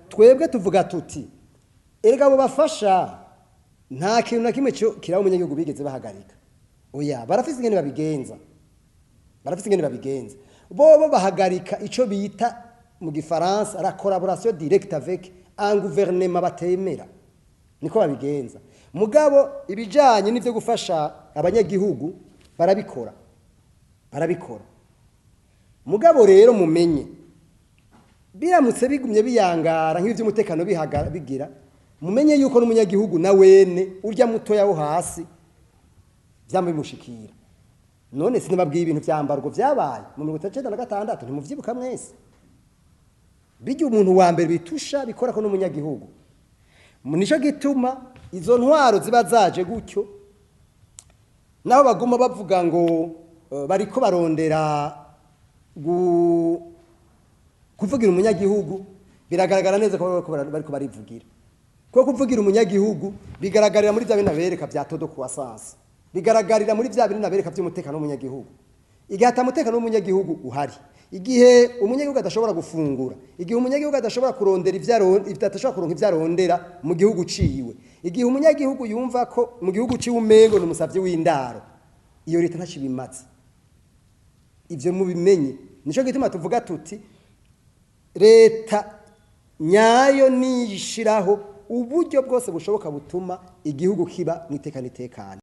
Twebwe tuvuga tuti erega abo bafasha nta kintu na kimwe cyo kiraba umunyagihugu bigeze bahagarika. Oya, barafise ingene babigenza, barafise ingene babigenza. Bobo bahagarika ico bita mu gifaransa la collaboration directe avec un gouvernement batemera, niko babigenza. Mugabo ibijanye n'ivyo gufasha abanyagihugu barabikora, barabikora. Mugabo rero mumenye, biramutse bigumye biyangara nk'ivy'umutekano bihagara bigira, mumenye yuko n'umunyagihugu na wene urya mutoya wo hasi vyama bimushikira. None sinababwiye ibintu vyambarwa vyabaye mu 96? Ntimuvyibuka mwese? Bijya umuntu wa mbere bitusha bikora ko n'umunyagihugu. Nico gituma izo ntwaro ziba zaje gutyo, naho baguma bavuga ngo bariko barondera kuvugira umunyagihugu, biragaragara neza ko bariko barivugira. Kuko kuvugira umunyagihugu bigaragarira muri bya bintu nabereka bya taux de croissance, bigaragarira muri bya bintu nabereka by'umutekano w'umunyagihugu. Igihe ata mutekano w'umunyagihugu uhari, igihe umunyagihugu adashobora gufungura, igihe umunyagihugu adashobora kurondera ivyo adashobora kuronka ivyo arondera mu gihugu ciwe, igihe umunyagihugu yumva ko mu gihugu ciwe umengo ni umusavyi w'indaro, iyo leta ntaco ibimaze. Ivyo mubimenye. Nico gituma tuvuga tuti leta nyayo niyishiraho uburyo bwose bushoboka butuma igihugu kiba mu itekano itekane.